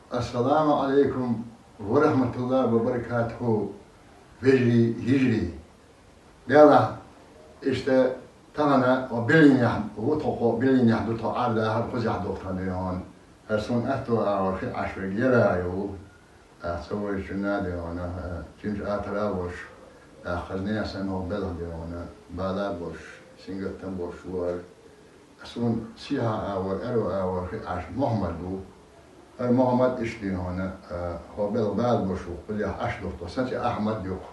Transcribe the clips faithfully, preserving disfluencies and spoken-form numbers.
Ассаламу алейкум ва рахматуллахи ва баракатуху, вежарий, йижарий. Делахь, иштта тахана о Берлинехь ву тхо, кхо Берлинехь ду тхо, Ӏар-дахар кхузахь ду тхан дуьйхьун. ХӀара суна аьтто агӀор хи Ӏаш верг яра ю. Ахь ца вайчунна а дуьйхьун, чинчу атара а волуш, ахь хазне а санна хӀокху белхан дуьйхьун, бала а болуш, сингаттам а болуш ву хӀара. Суна сехьа агӀор, аьрру агӀор хи Ӏаш Мухьаммад ву. ХӀара Мухьаммад иштта дуьйхьун, хӀокху белхан бала болуш ву, кхузахь Ӏаш ду тхо, сан цӀе Ахьмад ю-кх.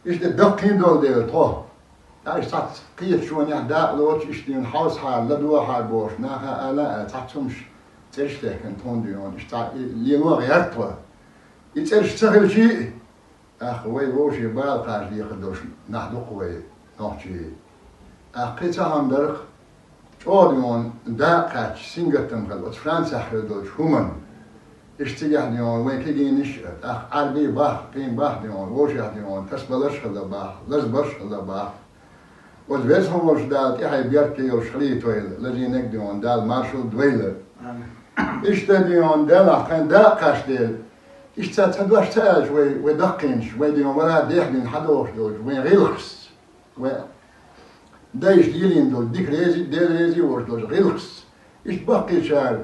Иштта даккхийна долу дела тхо. Ткъа иштта цхьацца кхеташонехь дакъа лоцуш, иштта дуьйна хьовсахьара, ладогӀахьара бохуш, наха ала а, цхьацца хӀумнаш цӀераш техкина тхуна дуьйхьун, иштта цхьа и лело гӀерта тхо. И цӀераш ца хилчий, тӀаккха вай вовшийн бала кхача дехар долуш нах ду-кх вай, нохчий. ТӀаккха кхин цхьа хӀума дара-кх, чӀогӀа дуьйхьун дакъа кхаьчча, сингаттам хилла, оцу Францехь хилла долчу хӀуманна. Иштта цигахь дуьйхьун вайн кегийнаш а, тӀаккха Ӏаьрбий бахка, кхин бахка дуьйхьун, вовшех дуьйхьун, тасабаларш а хилла бахка, лазабаларш а хилла бахка. Оцу Веза хьуна волчу Дала тӀаьхье беркате йолуш хилийтойла, лазийнарг дуьйхьун Дала маршалла дойла. Амин. Иштта дуьйхьун Делахь тхайн дакъа кхаьчна дела, иштта ца, ца дош ца аьлча вай, вай даккхийнаш, вай дуьйхьун вара дехьа дина хьадогӀуш долчу вайн гӀиллакхашца. Вай дайша лелийна долу дика реза, Дела реза а волуш долчу гӀиллакхашца. Иштта баккхийчара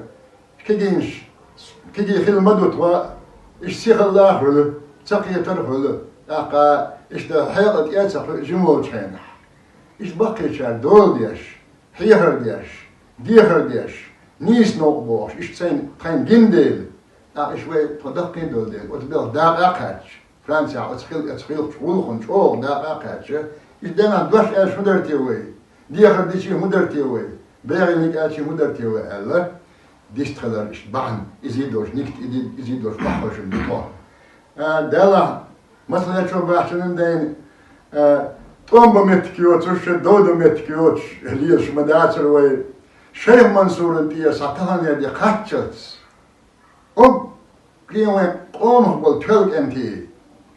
кегийнаш, кегий хилла ма ду тхо, иштта сихалла а хуьлу, ца кхетар а хуьлу, тӀаккха иштта хьекъал тӀе а ца кхуьу жима волчу хенахь. Иштта баккхийчара дола деш, хьехар деш, дехар деш, нийса новкъа бохуш, иштта сайн тхайна гина дела, тӀаккха иштта вай тхо даккхийна долу дела, оцу белхан дакъа а кхаьчча, Францехь оцу хил-, оцу хиллачу гӀуллакхана чӀогӀа дакъа а кхаьчча, иштта денахь дош аьлча хӀун дара те вай? Дехар дичий хӀун дара те вай? БегӀийла аьлчий хӀун дара те вай аьлла, дистхилар иштта бахьана, изий долуш, никта изий долуш бахьана ду тхо. А, Делахь, масала чо баьхчанан дайна, а, тӀом бан меттиг йоцуш, шен дов дан меттиг йоцуш лелаш ма дацара вай. Шайх Мансуран тӀера схьа таханлера де кхаччалц, Об, кхин вайн къомах болу тоьлла кӀентий,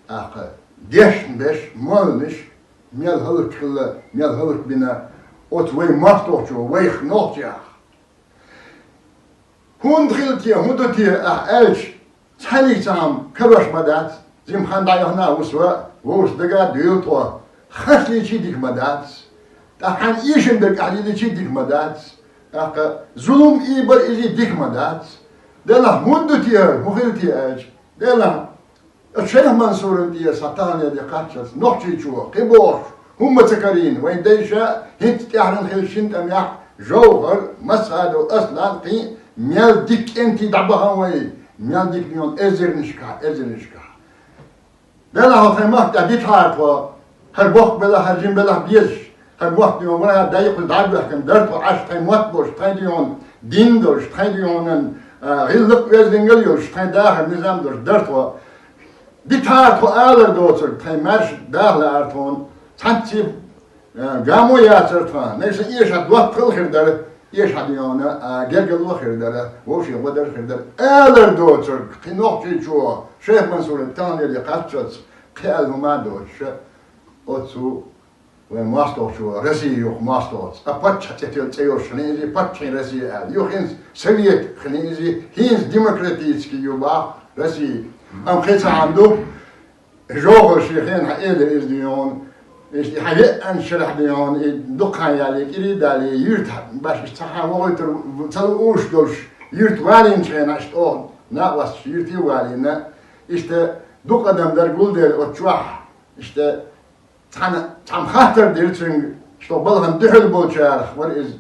тӀаккха дешна беш, молланаш, мел хӀаллакьхилла, мел хӀаллакбина оцу вайн мостагӀчо, вайх нохчех. ХӀунда хилла те, хӀун ду те ахь аьлча, цхьаьнниг цхьа хӀума карош ма дац, жима хан дӀаяхана а ву со, вовшашца дага а дуьйлу тхо, хазлийчий дика ма дац. ТӀаккха хьайна эшам дерг ахь лелийчий дика ма дац. ТӀаккха зулам ийбар изий дика ма дац. Делахь хӀунда ду те хӀара, хӀун хилла те аьлча? Делахь, оцу Шайх Мансуран тӀера схьа таханлера де кхаччалц нохчийчо, кхин бохуш, хӀумма ца карийна, вайн дайша хӀинца тӀаьхьарна хилла шина тӀамехь Жовхар, Масхадов Аслан кхин мел дика кӀентий дӀабахана вай, мел дика дуьйхьун эзарнашкахь, эзарнашкахь. Делахь хьо тхайн махка тӀе дитахьара тхо, хӀара боккха белахь, хӀара жима белахь безаш, хӀара мотт дуьйхьун вара дайкхуш дӀа а баьхкина дара тхо Ӏаш, тхайн мотт болуш, тхайн дуьйхьун дин долуш, тхайн дуьйхьун, а, гӀиллакх-оьздангалла йолуш, тхайн дахар низам долуш дара тхо. Дитахьара тхо алар доцург, тхайн маьрша даха лаьара тхуна, цхьаьнцций, а, гамо яцара тхо, нагахь санна эшахь доттагӀалла хир дара, эшахь дуьйхьун, а, гергарло хир дара, вовшийн гӀо дар хир дара. Алар доцург, кхин нохчийчо, Шайх Мансуран таханлера де кхаччалц, кхин аьлла хӀума а доцуш, оцу вайн мостагӀчо, Россия юха мостагӀца, а паччахь цӀе тел цӀе йолуш хилла иза, паччахьан Россия аьлла. Юха хӀинца совет хилла иза, хӀинца демократический ю боху Россия. Амма кхин цхьа хӀума ду, Жовхар шен хенахь элира иза дуьйхьун, иштта и хьан веанчу шарахь дуьйхьун, и дукха хан яле, кӀирий дале, юьртахь баш иштта цхьа хьан вохуьйтур ца лууш долуш, юьрта валийначу хенахь иштта оха накъосташ юьрте а валийна, иштта дукха адам дара гулдер оцу чохь, иштта Цхьана, цхьамма хаттар дира цуьнга, что балхана дуьхьал болчарах вара иза,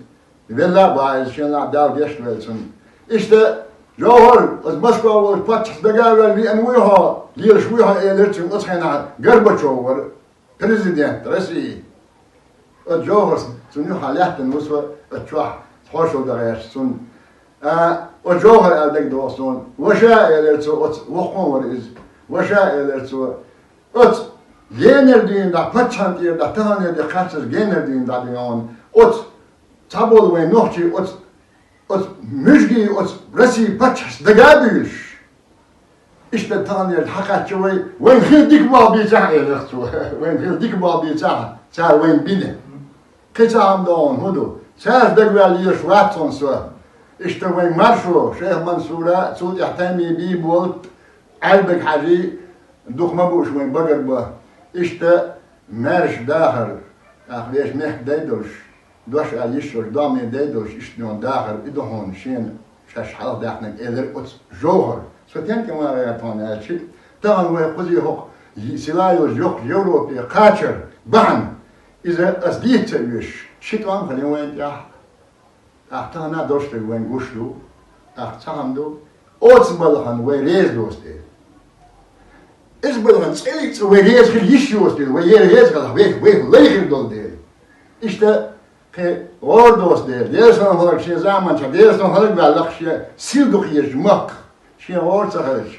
велла а баха иза, шен лаахь Дала гечдойла цунна. Иштта, Жовхар, оцу Москва волчу паччахьца дага а ваьлла веана вуй хьо, лелаш вуй хьо, элира цуьнга, оцу хенахь Горбачев вара, президент России. Оцу Жовхарс цунна юххе лаьттина ву со, оцу чохь хьошалла дан гӀерташ цунна. А, оцу Жовхар аьлла дагадогӀу суна. Ваша, элира цо, оцу воккхо вара иза. Ваша, элира цо. Оцу генара дуьйна дӀа, паччахьан тӀера дӀа, таханлера де кхаччалц генара дуьйна дӀа дуьйна. Оцу цхьаболу вайн нохчий оцу, оцу муьжгийн оцу России паччахьца дага а буьйлуш. Иштта таханлера хьакхаьчча вай, вайна хила дика болх бийцахь, элира цо. Вайна хила дика болх бийцахь, цара вайна бина. Кхин цхьа хӀума догӀун хӀун ду? Цаьрца дагаваьлла езаш вац хьуна со. Иштта вайн маршо, Шайх Мансура, цул тӀехьа Тайми Бийболат, Ӏаьлбек-Хьажий, дукха ма бу уж вайн багара ба. Иштта маьрша дахар, тӀаккха вешан мехка дай долуш, дош ала йиш йолуш, догӀмийн дай долуш, иштта дуьйна дахар, и ду хьуна шена шаьш хьалха даьхнарг, элира оцу жовхӀара. Со тӀаьхьа тӀе ма гӀерта хьуна аьлча, тахана вай кхузий хӀокху села йолчу йоккхачу Европе кхачар бахьана, иза ас дийца ца оьшуш, ши тӀом хилла вайна тӀехь. ТӀаккха тахана долуш дерг вайн гуш ду, тӀаккха цхьа хӀума ду, оцу балхана вай реза доцу дела. Иза балхана цӀе а цӀа вай реза хила йиш йоцу дела, вай ера реза хилахь, вай, вай лай хир долу дела. Иштта кхин гӀора доцу дела, Делан хӀаллак шен заманчохь, Делан хӀаллак ваьллакх шен сил дукха езачу махках, шен гӀора ца хилча,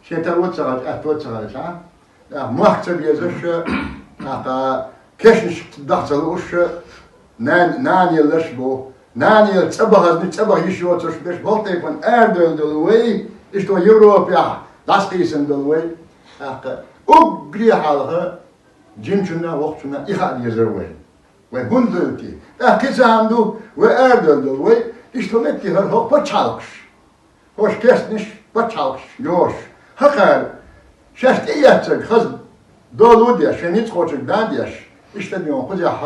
шен таро ца хилча, аьтто ца хилча, а? ТӀаккха мохк ца безаш, тӀаккха кешнаш даха ца лууш, нан-, нана елларш бу. Нана елла цӀа бахазни, цӀа баха йиш йоцурш берш болу тайпана арадевлла долу вай, иштта Европехь дӀасакхийсина долу вай. ТӀаккха уггаре хьалха жимачунна, воккхачунна и хаа дезара вай. Вай хӀунда девлла те? ТӀаккха кхин цхьа хӀума ду, вай арадевлла долу вай, иштта метте хӀара хӀокху пачхьалкхаш. ХӀорш кестнаш пачхьалкхаш йош. ХӀокхара шаьш тӀеэцнарг хаза долу деш, шайн ницкъ кхочург дан деш, иштта дуьйна кхузехь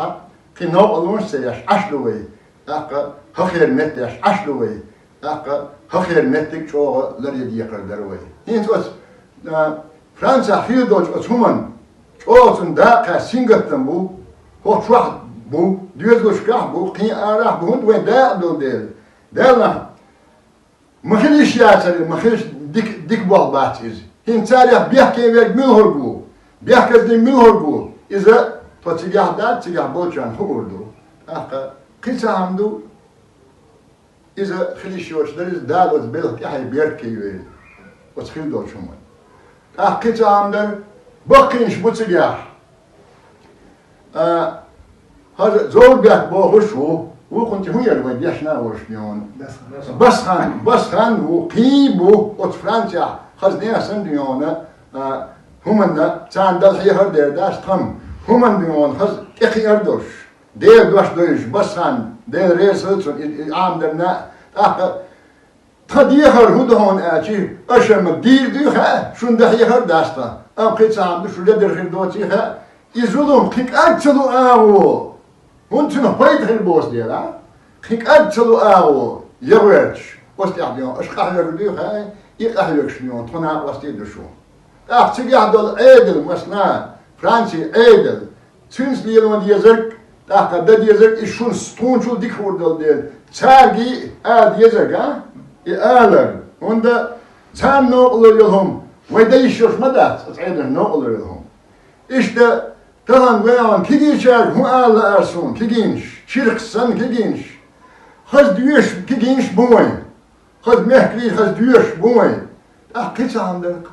кхин новкъарлонаш ца еш Ӏаш ду вай, тӀаккха хӀокхеран меттехь Ӏаш ду вай, тӀаккха хӀокхеран меттиг чӀогӀа ларъян декхар дара вай. ХӀинца оцу, а, Францехь хилла долчу оцу хӀуманна чӀогӀа цунна дакъа кхаьчна, сингаттам бу, хӀокху чохь бу, доьзалшкахь бу, кхин арахь бу, хӀунда вайн дакъа долу дела. Делахь, ма хила йиш яцара, ма хилча дика, дика болх бац иза. ХӀинца царех бехке верг муьлхарг ву? Бехказа дерг муьлхарг ву? Иза тхо цигахь дац, цигахь болчарна хуур ду. ТӀаккха кхин цхьа хӀума ду, иза хила йиш йоцуш дара, иза Дала оцу белхан тӀаьхье беркате йойла оцу хилла долчу хӀуманна. ТӀаккха кхин цхьа хӀума дара, баккхийнаш бу цигахь. А, хӀара Зоврбек бохуш ву, вукхунна тӀе хӀун яра вай дешна а волуш дуьйна? Басхан. Басхан, Басхан ву, кхин бу оцу Францехь хаза нехан санна дуьйна, а, хӀуманна, царна дала хьехар дер дац тхан, хӀуманна дуьйна хаза тӀекхиар долуш. Делан дош дойуш, Басхан, Дела реза хила цунна, и, и Ӏамадарна, тӀаккха Тхан дехар хӀун ду хьуна аьлча, аша ма дийр дуй хаьа, шуна дан хьехар дац тхан, амма кхин цхьа хӀума ду, шу ледара хир доций хаьа, и зулам кхин кӀаг ца лу агӀо, хӀунда цуьнан пайда хир боцу дела, кхин кӀаг ца лу агӀо, я гӀоьрташ, оцу тӀехь дуьйна, аша къахьоьгур дуй хаьа, и къахьоьгуш дуьйна, тхо накъостий ду шу. ТӀаккха цигахь долу Ӏедал, масала, Францин Ӏедал, цуьнца лело дезарг, тӀаккха дан дезарг, и шуна тхуначул дика хуур долу дела, цаьрга ала дезарг, а? И алар. ХӀунда царна новкъарло йолу хӀума вай дан йиш йолуш ма дац, оцу Ӏедална новкъарло йолу хӀума. Иштта, тахана вай хьуна кегийчаьрга хӀун ала лаьара суна, кегийнаш, чиркх санна кегийнаш, хаза доьшуш кегийнаш бу вайн. Хаза мехкарий, хаза доьшуш бу вайн. ТӀаккха кхин цхьа хӀума дара-кх.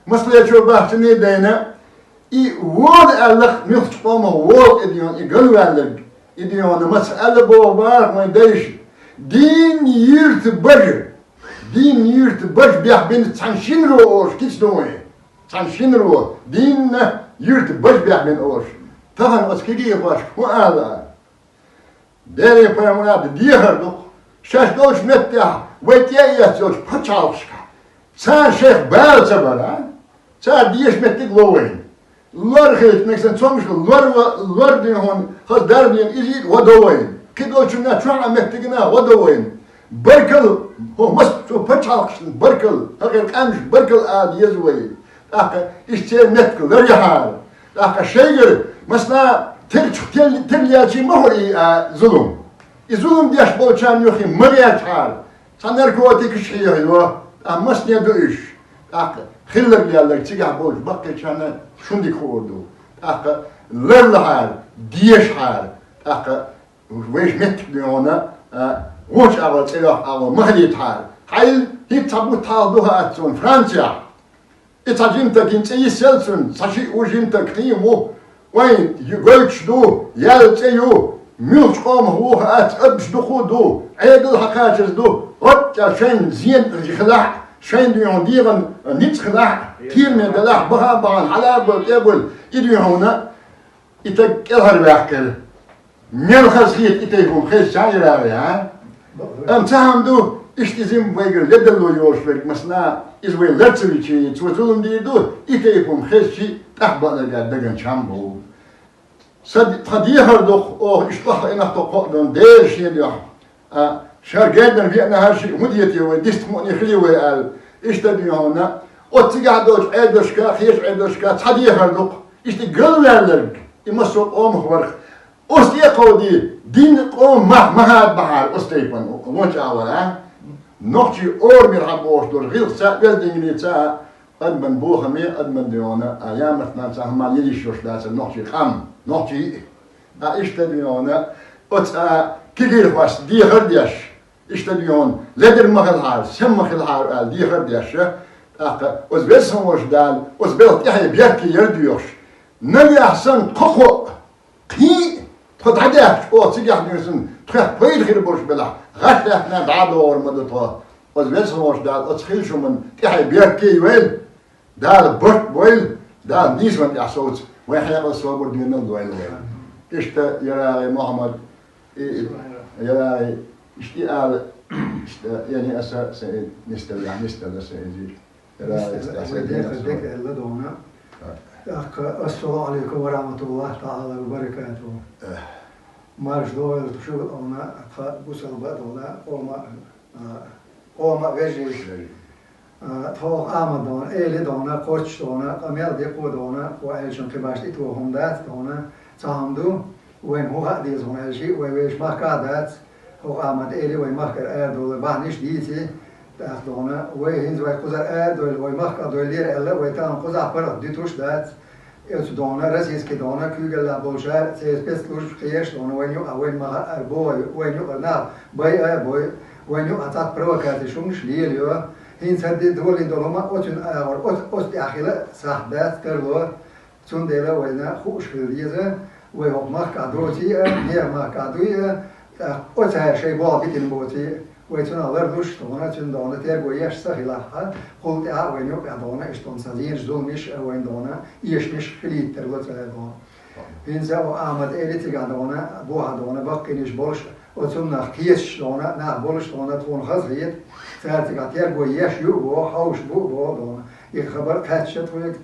Масала, чо бахьцане а дайна, и вон аьлла-кх муьлххачу къомах волу и дуьйна, и галваьлларг, и дуьйна маца аьлла боху бара-кх вайн дайша. Дийнна юьрта бажа, дийнна юьрта бажа бехбина цхьана шинаро олуш кица ду вайн. Цхьана шинаро, дийнна юьрта бажа бехбина олуш. Тахана оцу кегийрхошка хӀун ала? Деле пайхамаран дехар ду-кх, шаьш долчу меттехь вай тӀеэцна йолчу пачхьалкхашкахь, цара шайх бала ца бара, цара дезаш меттиг ло вайна. Лор хилча, мегаш санна цомгуш лор ва-, лор дина хьуна, хаза дарба дина иза а гӀо до вайна. Кхидолчунна чохь а меттигна гӀо до вайна. Баркалла, хӀокху массо а пачхьалкхашна баркалла, хӀокхеран къаьмнашна баркалла ала деза вай. ТӀаккха иштта церан меттиг лар яхьара. ТӀаккха шайгара, масала, терлачух тер-, терлаьлчий ма хуьлу и, а, зулам. И зулам деш болчарна юххе ма гӀертахьара. Цхьа наркотикаш хьехайо, тӀаккха масане ду уьш. ТӀаккха хилларг-лелларг цигахь болчу баккхийчарна шуна дика хуур ду. ТӀаккха ларлахьара, дешахьара. ТӀаккха вайша меттиг дуьйна, а, вочу агӀор цӀе йоккху агӀор ма хилийтахьара. Хьайла, хӀинца цхьа бутт хьалха ду хаа аццо Францехь. И цхьа жимтакийн цӀе йисъелла цуьнан, цхьа шиъ ву жимтак кхин а ву, вайн гойтуш ду, яьлла цӀе ю, муьлххачу къомах ву хаац, адамаш дукха а ду, Ӏедал хьакхачаза ду, гӀоттӀа шайна зен хилахь а, шайна дуьйна дегӀан ницкъ хилахь а, кхераме далахь а, баха а бахана, хьала а бевлла, тӀе а бевлла, и дуьйна хьуна, и таг кӀелхьарваьккхира. Мел хазахета и тайпа хӀума хезча а йира вай, а? Амма цхьа хӀума ду, Иштта иза вайгара ледарло йолуш верг, масала, иза вай лар ца вичи, цо зулам дийр ду, и тайпа хӀума хезчи, тӀаккха баалар даган чам бу. Сан, тхан дехар ду-кх, оха иштта тӀаккха инах тӀаккха а дан, Дела шен дуьхьа. А, шар гердан веана хӀара шиъ хӀун дете вай, дист хӀуъне хили вай аьлла. Иштта дуьйна, оцу цигахь долчу Ӏедалшка, кхечу Ӏедалшка цхьа дехар ду-кх. Иштта галваьлларг, и массо а къомах варх. Оцу тӀе а кховдий, дин къоман мах ма хадабахьара оцу тайпана, вон чӀагӀвара, а? Нохчий орамера хьан бохуш долу гӀиллакхца а, оьздангаллица а, адаман бохаме, адаман дуьйна, а ямартана цхьа хӀума лелийш йолуш дацара нохчий къам, нохчий. А иштта дуьйна, оцу а кегийрхошца дехар а деш, иштта дуьйна, ледара ма хилахьара, сема ма хилахьара аьлла дехар а деш, тӀаккха оцу Веза-Сийлахь волчу Дала, оцу белхан тӀаьхье беркате яр а доьхуш, нагахь санна тхо кхоъ, кхин а тхо дӀадаьхча, оха цигахь дуьйна санна, тхох пайда хир болуш белахь, гӀаш лаьттина дӀа а догӀур ма ду тхо. Оцу Веза-Сийлахь волчу Дала оцу хиллачу хӀуманна тӀаьхье беркате а йойла, Дала барт а бойла, Дала нийсонан тӀехь совца вайн хьекъал, собар, доьналла а дойла вайна. Иштта, ярагӀий, Мухьаммад, и, и, ярагӀий, иштта и ала, иштта, яни аса, сан и нисдала, нисдала сан иза. ЯрагӀий, иштта, сан и дехар дика аьлла дона. ТӀаккха, ассаламу Ӏалайкум ва рахьматуллахӀи таӀала ва баракатухӀу. Э. Марша догӀийла шу дона, тхан бусалба а дона, къома, а, къома а вежарий. Вежарий. А, тхо Ахьмад дона, эли дона, кхоччуш дона, къамел декхо дона, хӀо аьллачун кхин башха тӀетоха хӀума дац дона, цхьа хӀума ду, вайна хӀун хаа деза хӀума аьлча, вай вешан махкахь а дац, хӀо Ахьмад эли вай махкара арадовла бахьанаш дийци, тӀаккха дона, вай хӀинца вай кхузара арадойла, вай махкахь дойллера аьлла, вай тахана кхузахь паргӀат дуьтуш а дац, Оцу дона, российский дона, куьйгаллехь болчара, церан спецслужбаш кхераш дона, вайна юкъахь, вайна ма-, ара боху, вайна юкъара нах байа а бой, вайна юкъахь цхьацца провокацеш хӀуманаш лелайо. ХӀинца хӀара де долийна долу хӀума оцуьнан агӀор, оц-, оцу тӀехь хила сахьт дац тарло. Цундела вайна хууш хила деза, вай хӀокху махкахь доций а, нехан махкахь дуй а, тӀаккха оцара шайн болх битина боций а. Вай цунах лардуш, тхуна цуьнан дона терго еш ца хилахь, хӀокхул тӀаьхьа а вайна юкъахь дона иштта дона сан зенаш, зуламаш а вайна дона, эшамаш хилийта тарло цара дона. ХӀинца а Ахьмад эли цигахь дона, бохьа дона, баккхийнаш болуш, оцунах кхеташ дона, нах болуш дона, тхуна хазахета, цара цигахь терго еш ю а боху, хьовш бу а боху дона. И хабар кхаьчча тхоьга,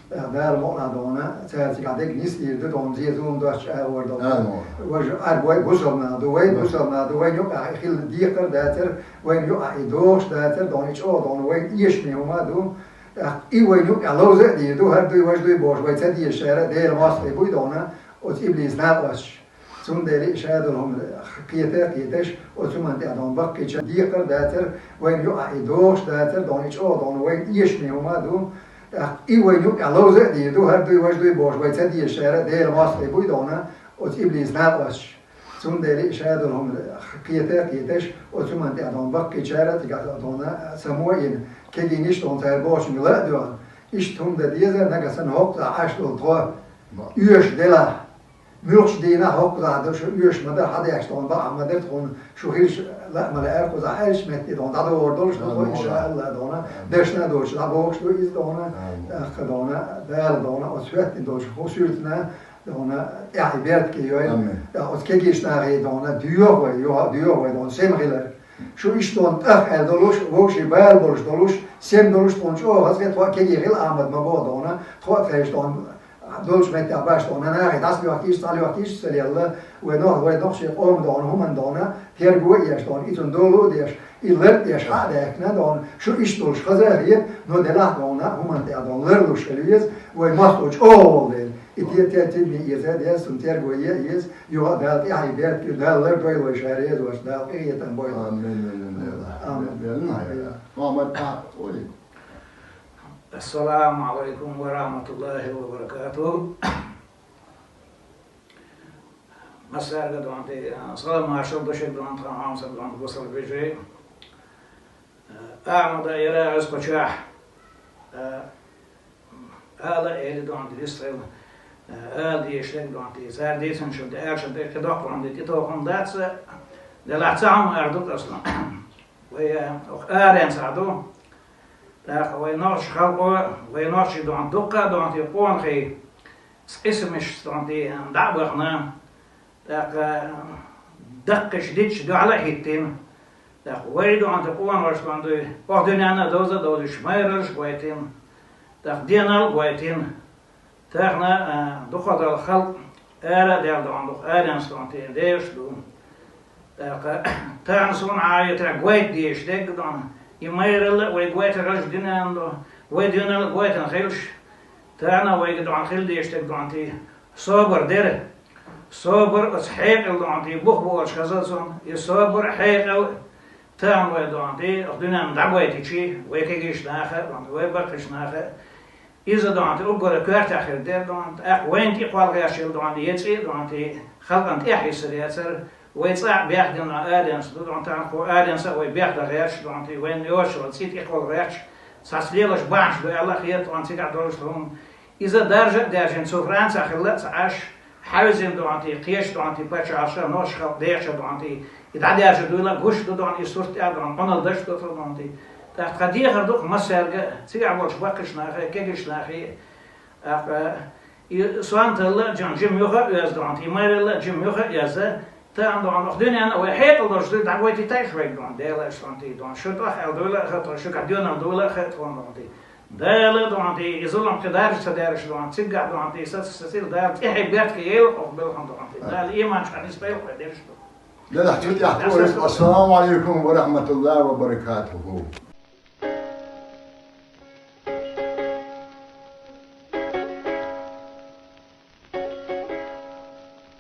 Дала мукъана дона, цара цигахь дерг нисдийр ду дона, зен зулам доцчу агӀор дона. Амин. Важа арбой бусалба нах ду, вай бусалба нах ду, вайна юкъахь и хила декхар а дацара, вайна юкъахь и догӀуш а дацара дона, и чӀогӀа дона, вайна эшаме хӀума а ду. ТӀаккха и вайна юкъахь ловза а дийр ду, хӀара дуй, важа дуй бохуш, вай ца дезачара Делан мостагӀий буй дона, оцу иблисан накъосташ. Цундела и ша долу хӀума кхета а кхеташ, оцу хӀуманна тӀехь дона баккхийча декхар а дацара, вайна юкъахь и догӀуш а дацара дона, и чӀогӀа дона, вайна эшаме хӀума а ду. ТӀаккха и вайна юкъахь ловза а дийр ду, хӀара дуй, важа дуй бохуш, вай ца дезачара Делан мостагӀий буй дона, оцу иблисан накъосташ. Цундела и ша долу хӀума кхета а кхеташ, оцу хӀуманна тӀехь дона баккхийчара а цигахь дона само а йина, кегийнаш а дона цара бохучуьнга ла а доьгӀна. Иштта хӀума дан деза, нагахь санна хӀокхузахь Ӏаш долу тхо оьшуш делахь. Муьлххачу дийнахь хӀокхузахь ду шу оьшуш ма дара, хьан деш дона бакъахь ма дара тхуна, шу хилча ла а ма лаьара кхузахь аьллачу метте дона дӀадогӀур долуш ду тхо, иншааллахӀ дона, дашна а доцуш дӀабохуш ду иза дона, тӀаккха дона, Дала дона, оцу хӀоьттина долчу хӀун суьртана, Дона тӀаьхье беркате йойла. Амин. ТӀаккха оцу кегийчу нахе дона доьху вай, йоха а доьху вай дона сема хилар. Шу иштта дона тӀах аьлла долуш, вовшийн бала болуш долуш, сема долуш тхуна чӀогӀа хазахета, тхо а кегий хила Ахьмад ма боху дона, тхо а тхайша дона долчу меттехь баш дона, нахе дӀасалоьхкийша, цхьалоьхкийша ца лелла, вай нох-, вай нохчийн къоман дона, хӀуманна дона, терго а еш дона, и цунна долу а деш, и лар а деш, хьа а даьккхина дона, шу иштта долуш хаза а хета, но делахь а дона, хӀуманна тӀехь дона ларлуш хила веза, вай мостагӀа чӀогӀа волу дела. И те, те, тидаме эца а деза, цунна терго е а еза, юха а Дала тӀаьхье беркате, Дала лардойла вай ша реза волчу, Дала къинхетам бойла. Амин, амин, амин. Амин. Амин. Амин. Мухьаммад, а, ой. Ассаламу Ӏалайкум ва рахьматуллахӀи ва баракатухӀу. Массаьрга дона тӀе, а, салам маршалла ду шуьга дона тхан хьомсара дона бусалба вежарий. Ахьмада, ЯрагӀаза кху чохь, а, ала а эли дона тӀе вистхила, а, ала дезаш дерг дона тӀе. Цара дийцинчунна тӀе, аьллачунна тӀе кхин доккха хӀума де тӀетоха хӀума дац, делахь цхьа хӀума эр ду-кх аса. Вай, а, оха аренца а ду. ТӀаккха вай нохчийн халкъо, вай нохчий дона дуккха а дона тӀе къонахий, цкъисамаш дона тӀе дӀа а бахана, тӀаккха даккхийчу дитча дуьхьал а хӀиттина, ТӀаккха вай духьал тӀе къонахаш духьал дуй, оха дуьненна а довза а довзуьйтуш, майраллаш а гойтина, тӀаккха денал а гойтина. Тахан, а, дукхагӀдола халкъ ара а даьлла духьал, дукха аренца духьал тӀе деваш ду. ТӀаккха тахан суна Ӏа а йойтарехь гойта дезаш дерг духьал, и майралла а вай гойтараш дуьненна ду, вай дуьненал а гойтина хилаш, тахан вайга духьал хила дезаш дерг духьал тӀе собар дера. Собар оцу хьекъал духьал тӀе бух буолуш хаза цунна, и собар а хьекъал а тахан вай духьал тӀе, оха дуьненна дӀагойтичи, вай кегийчу наха а, вай баккхийчу наха а, иза духьал тӀе уггар коьртехь хир дера духьал тӀе, тӀаккха вайна тӀе кхол гӀерташ йолу духьал тӀе, я цӀе а духьал тӀе, халкъана тӀехь йисар яцара, вай цӀа а бехдина аренца ду духьал тӀе, тахана кху аренца а вай бехдан гӀерташ духьал тӀе, вайна йоцуш йолу цӀе тӀе кхол гӀерташ, цхьацца лелаш бахьаш ду аьлла а хета духьал тӀе, цигахь долуш ду хӀума. Иза даржа а даьржина, цу Францехь хилла а ца Ӏаш, хьаьвзина духьал тӀе, кхечу духьал тӀе пачхьалкхаша, нохчийн халкъ дехача духьал тӀе, и дӀадаьржа дуйла а гуш ду духьал, и сурт тӀе а духьал, Ӏуналла даш ду духьал тӀе. ТӀаккха тхан дехар ду-кх массаьрга а, цигахь болчу баккхийчу нахе а, кегийчу нахе а, тӀаккха и сонталла а, жима юха а оьзна духьал тӀе, майралла а жима юха а оьзна, тахан духьал оха дуьненна а вай хьекъал долуш дуй, дӀагойтийта аш вайга духьал, Дела аша духьал тӀе духьал. Шу тӀох аьлла дуйла а хета, шуьгахь доьналла дуйла а хета тхуна духьал тӀе. Дала духьал тӀе, и зулам кхин даржа ца даьржаш духьал, цигахь духьал тӀе, саца сацийла Дала, тӀаьхье беркате йойла оха белхан духьал тӀе. Дала иман чу хьанисбайла вай дерриш ду. Делахь цу тӀехь ду, ассаламу алейкум ва рахматуллахи ва баракатуху.